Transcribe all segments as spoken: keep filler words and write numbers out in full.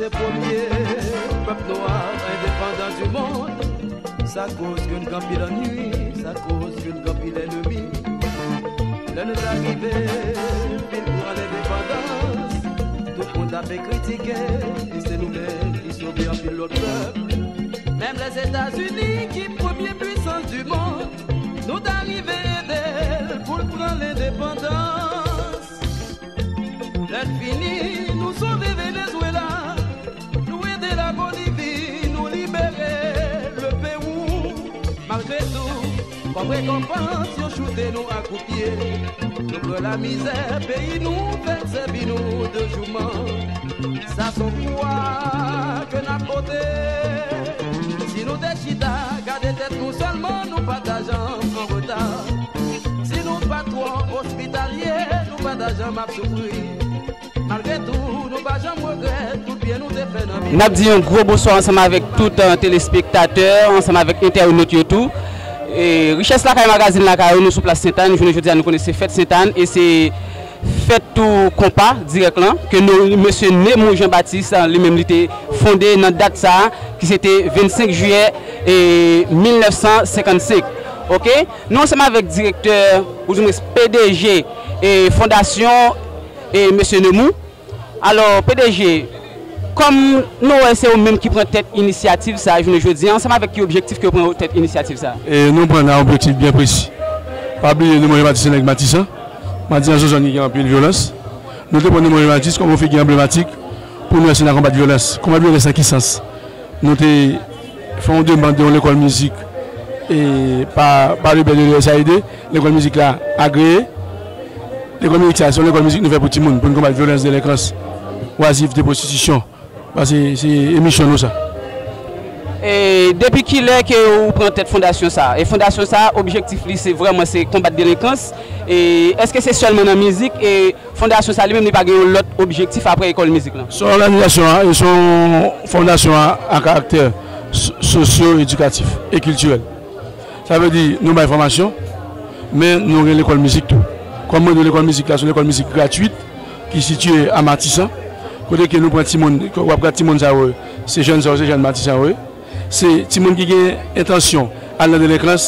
Se premye pèp nwa endepandan di mond. Sa koz ke n gen anpil annui, sa koz ke n gen anpil ènmi. Lè nou ta rive vin pran lendepandans, tout moun t ape kritike, e se nou menm ki sove anpil lòt pèp. Menm Lèzetazini ki premye pwisans di mond, nou ta rive ede l pou l pran lendepandans. Lè n fini, nou sove Venezwela, nou ede la Bolivi, nou libere le Pewou. Malgre tou, kòm rekonpans, yo choute nou ak kout pye. Nou pran lamizè, peyi nou fè sèvi nou de jouman. Sa s on kwa ke n ap pote. Si nou te chita, gade tèt nou sèlman, nou pa ta janm an reta. Si nou pa twò ospitalye, nou pa ta janm ap soufri. Malgre tou, nou pa janm regrèt tout byen nou te fè nan vi. N ap di yon gwo bonswa ansanm avèk tout, eh, telespektatè, ansanm avèk entènot yo tou. E Richès Lakay, magazin lakay ou, nou sou plas Sentàn. Jounen jodi a, nou konnen se fèt Sentàn e se fèt tou konpa dirèk lan, ke nou, mesye Nemou Jean Baptiste, eh, li menm li te fonde nan dat sa a, ki se te vennsenk jiyè, e mil nèf san senkannsenk. Oke? Nou ansanm avèk direktè, oudimwens P D G, e fondasyon, e mesye Nemou. Alò, P D G, kòm nou wè se ou menm ki pran tèt inisyativ sa a jounen jodi a, ansanm avèk ki objektif ke w pran tèt inisyativ sa a? E nou pran nan objektif byen presi. Pa bliye, nou manje Matisan nèg Matisan. Matisan se yon zòn ki gen anpil vyolans. Nou te pran nou manje Matis kòm yon figi anblematik pou nou wè si n a konbat vyolans. Konbat vyolans nan ki sans? Nou te fè yon demann de yon lekòl mizik, e pa, pa le bè de l'U S A I D, lekòl mizik la agreye. Lekòl mizik sa, se yon lekòl mizik nou fè pou timoun, pou n konbat vyolans, delenkans, wazivte, pwostitisyon. Paske se emisyon nou sa. E depi kilè ke ou pran tèt fondasyon sa? E fondasyon sa, objektif li, se vrèman se konbat delenkans. E èske se sèlman nan mizik? E fondasyon sa li menm, li pa gen yon lòt objektif apre ekòl mizik lan? Se yon òganizasyon, e se yon fondasyon a, a karaktè so-, sosyo-edikatif e kiltirèl. Sa vle di, nou bay fòmasyon, men nou gen lekòl mizik tou. Kòm mwen di, lekòl mizik la, se yon lekòl mizik gratwit ki sitiye a Matisan, kote ke nou pran timoun, w ap gad timoun sa yo, se jèn sa yo, se jèn Matisan yo ye. Se timoun ki gen entansyon al nan delenkans,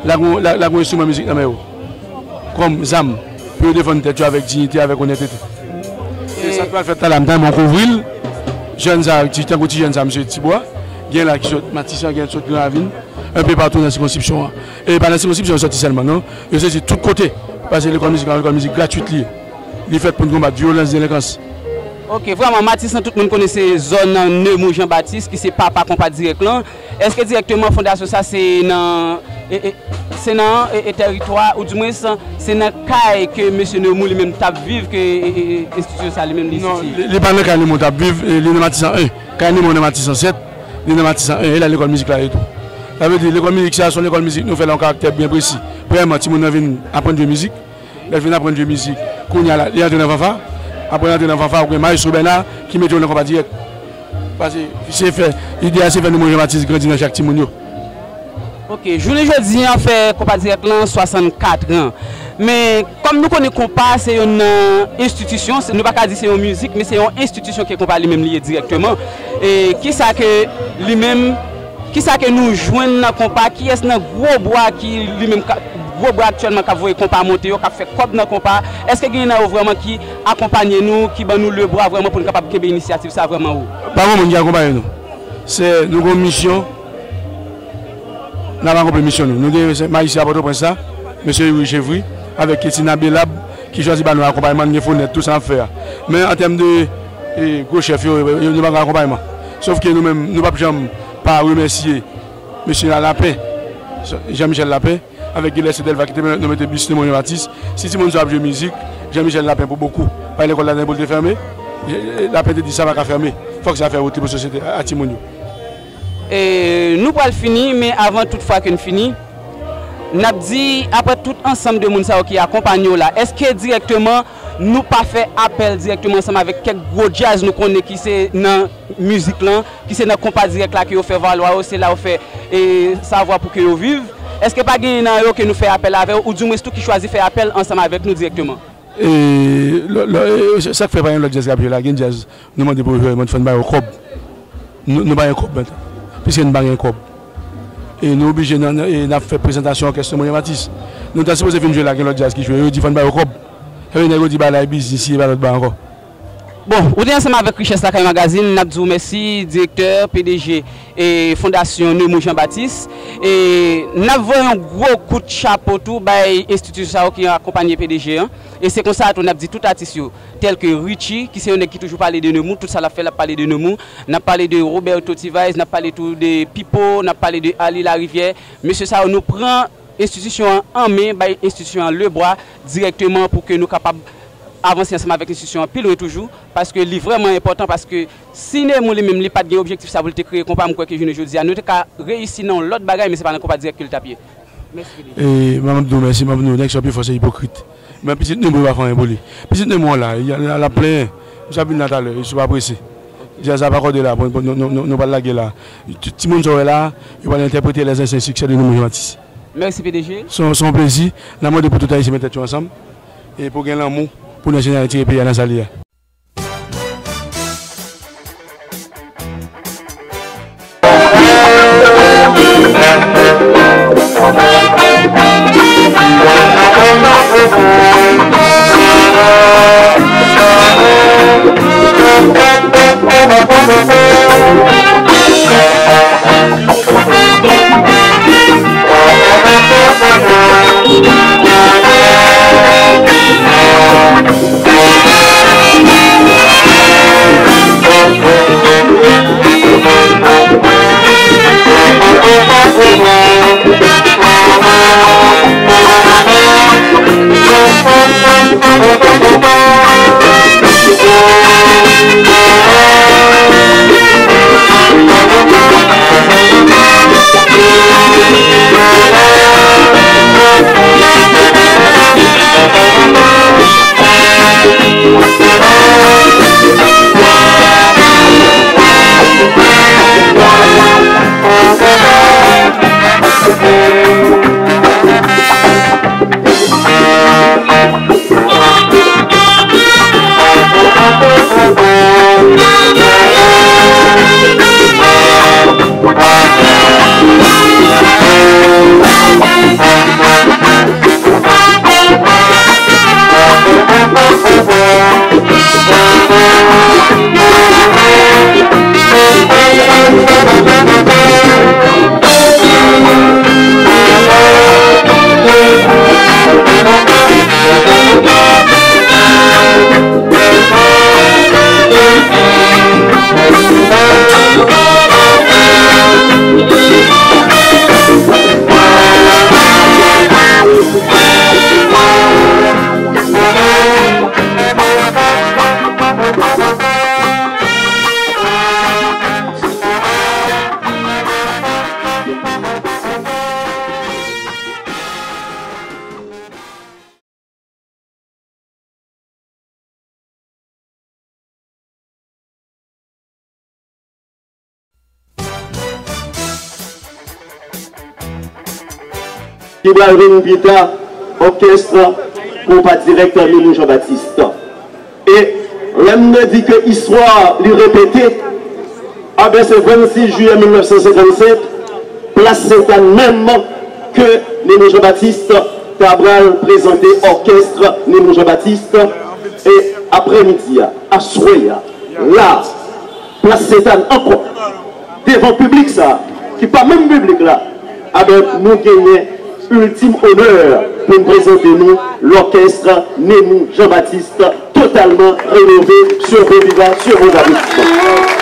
lage yon, la-, lage yon enstriman mizik nan men yo, kòm zam, pou yo defann tèt yo avèk diyite, avèk onètete. E sa k pral fèt la, la, m ta renmen kouvri l. Jèn sa, ti, tankou ti jèn sa, misye Tibwa, gen la ki sot Matisan, gen sot Gran Ravin, enpe patou nan sikonskripsyon an. E pa nan sikonskripsyon yo soti sèlman, non. Yo soti tout kote. Paske lekòl mizik la, lekòl mizik gratwit li ye. Li fèt pou n konbat vyolans, delenkans. Oke, vrèman, Matisan, tout moun konnen se zòn Nemou Jean Baptiste, ki se papa konpa dirèk lan. Èske dirèkteman fondasyon sa se nan, e, e, se nan, e, e, tèritwa, oudimwens, se nan kay ke mesye Nemou li menm t ap viv ke, e, e, e, enstitisyon sa li menm li sitiye? Non, li, li pa nan kay Nemou t ap viv, e, li nan Matisan en. Kay Nemou nan Matisan sèt, li nan Matisan en, e la lekòl mizik la ye tou. Sa vle di, lekòl mizik sa, se yon lekòl mizik nou fè l yon karaktè byen presi. Premyèman, timoun nan vin aprann jwe mizik. Lè l fin aprann jwe mizik, kounye a la, li antre nan fanfa. Apre l antre nan fanfa, ou gen Maestro Bèna ki mete w nan konpa dirèk. Paske se fè, ide a se fè nou manje Matis grandi nan chak timoun yo. Oke, jounen jodi an fè konpa dirèk lan swasannkat an. Men, kòm nou konnen konpa se youn nan enstitisyon, se, nou pa ka di se yon mizik, men se yon enstitisyon ke konpa li menm li ye dirèkteman. E kisa ke li menm Kisa ke nou jwenn nan konpa? Kiyès nan gwo bra ki li menm ka, gwo bra aktyèlman k ap voye konpa monte yo, k ap fè kòb nan konpa? Èske gen nan yo vrèman ki akonpanye nou, ki ban nou lebra vrèman pou n kapab kenbe inisyativ sa vrèman wo? Pa gen moun ki akonpanye nou. Se nou gen yon misyon, n ap akonpli misyon nou. Nou gen majistra Pòtoprens la, mesye Youri Chevry, avèk Ketina Belab, ki chwazi ba nou akonpayman, n gen Fonèt, tou sa n ap fè a. Men an tèm de, e, gwo chèf yo, yo, yo pa gen akonpayman. Sòf ke nou menm, nou p ap janm pa remèsye mesye Lapin, Jean Michel Lapin, avèk Gilles Sedelva ki te pèmèt nou mete bis Nemou Jean Baptiste. Si timoun sa ap jwe mizik, Jean Michel Lapin pou bokou. Pa lekòl la gen pou l te fèmen. Lapin te di sa pa ka fèmen. Fòk sa fè wout li pou sosyete a, a timoun yo. E, nou pral fini, men avan tout fwa ke n fini, n ap di, apre tout ansanm de moun sa yo ki akonpanye w la, èske dirèkteman nou pa fè apèl dirèkteman ansanm avèk kèk gwo djaz nou konnen ki se nan mizik lan, ki se nan konpa dirèk la ke yo fè valwa yo, se la yo fè, e, savwa pou ke yo viv? Èske pa genyen nan yo ke nou fè apèl avè yo, oudimwens tou ki chwazi fè apèl ansanm avèk nou dirèkteman? E, lò, lò, e, sa, sa k fè pa gen lòt djaz k ap jwe la, gen djaz, nou mande pou yo jwe, mande fò n ba yo kòb. Nou, nou pa gen kòb mentnan. Piske n pa gen kòb. E nou oblije nan, nan, e n ap fè prezantasyon òkès Nemou Jean Baptiste. Nou ta sipoze vin jwe la, gen lòt djaz ki jwe, yo di fò n ba yo kòb. Sa vle di nèg yo di bagay la e biznis, li e pa lòt bagay ankò. Bon, ou te ansanm avèk Richès Lakay Magazine, n ap di w mèsi, direktè, P D G, e Fondasyon Nemou Jean Baptiste. E n ap voye yon gwo kout chapo tou bay enstitisyon sa yo ki akonpanye P D G an. E se konsa tou n ap di tout atis yo, tèl ke Richie, ki se yon nèg ki toujou pale de Nemou, tout sa l ap fè, l ap pale de Nemou. N ap pale de Roberto T-Vice, n ap pale tou de Pipo, n ap pale de Arly Larivière. Mesye sa yo, nou pran enstitisyon an an men, bay enstitisyon an lebra dirèkteman pou ke nou kapab avanse ansanm avèk enstitisyon an pi lwen toujou, paske li vrèman enpòtan, paske si Nemou li menm li pa t gen objektif sa pou l te kreye konpa, m kwè ke jounen jodi a, nou te ka reyisi nan yon lòt bagay, men se pa nan konpa dirèk ke l t ap ye. Mèsi, P D G. E, mwen, m ap di w mèsi, m ap di w nèg sa yo pi fò se ipokrit. Men pitit Nemou yo pa fè anyen pou li. Pitit Nemou an la, y a, l ap plenyen. Misye ap vin la talè, si w pa prese. Djaz la pa kòde la, bon, bon, nou, nou, nou, nou pral lage la. Ti, timoun sa w wè la, yo pral entèprete les anciens succès de Nemou Jean Baptiste. Mèsi, P D G. Se yon, se yon plezi. N ap mande pou tout Ayisyen met tèt yo ansanm e pou gen lanmou pou nou ede Ayiti retire peyi a nan sa li ye a. Ki pral vin pita òkès konpa dirèk Nemou Jean Baptiste. E lè m te di ke istwa li repete, a ben se vennsis jiyè mil nèf san senkannsenk, plas Sentàn menm ke Nemou Jean Baptiste ta pral prezante òkès Nemou Jean Baptiste, e aprèmidi a, aswè a, la, plas Sentàn ankò, devan piblik sa, ki pa menm piblik la, a ben nou genyen iltim onè pou n prezante nou lòkès Nemou Jean Baptiste totalman renove, sur vos vivants, sur vos abysses.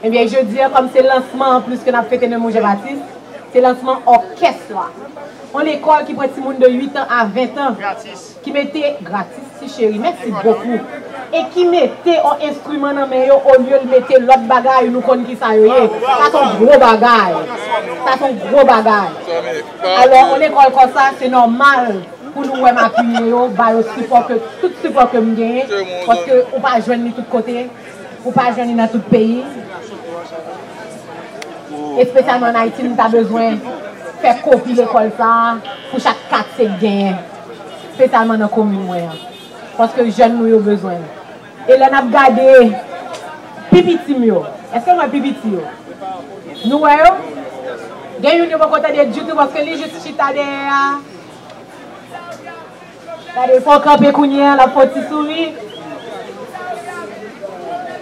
Ebyen, jodi a, kòm se lansman an, plis ke n ap fete Nemours Jean Baptiste, se lansman òkès la. Yon lekòl ki pran timoun de uit an a ven an, ki mete, gratis, ti cheri, mèsi bokou, e ki mete yon enstriman nan men yo, olye l mete lòt bagay, nou konn ki sa yo ye. Sa se yon gwo bagay. Sa se yon gwo bagay. Alò, yon lekòl konsa, se nòmal pou nou wè m apiye yo, ba yo sipò ke, tout sipò ke m genyen, paske ou pa jwenn li tout kote, ou pa jwenn li nan tout peyi. Espesyalman ann Ayiti, nou ta bezwen fè kopi lekòl sa a pou chak katye k genyen, espesyalman nan komin mwen an. Paske jèn nou yo bezwen l. E lè n ap gade pi piti m yo, èske nou wè pi piti yo? Nou wè yo? Gen youn yo poko tande ditou paske li jis chita dèyè a. Gade, fò w kanpe kounye a, l ap fè yon ti souri.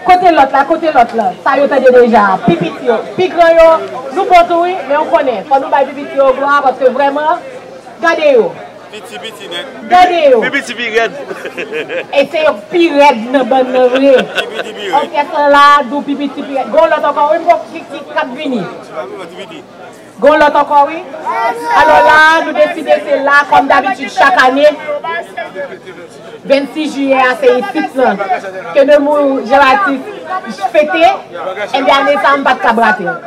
Kote lòt la, kote lòt la? Sa yo tande deja. Pi piti yo, pi gran yo, nou bon tou wi, men ou konnen, fò nou bay pi piti yo glwa, paske vrèman, gade yo. Piti, piti nèt. Gade yo. Pi piti, pi rèd. E se yo k pi rèd nan bann nan vre. Pi piti, pi rèd. Òkès lan la, di w pi piti, pi rèd. Gon lòt ankò, wi, m ki, ki, k ap vini. Pi piti. Gon lòt ankò, wi. Alò la, nou deside se la, kòm dabitid, chak ane, vennsis jiyè a, se isit lan ke Nemours Jean Baptiste fete. Ebyen, ane sa a, m pa t kab rate l.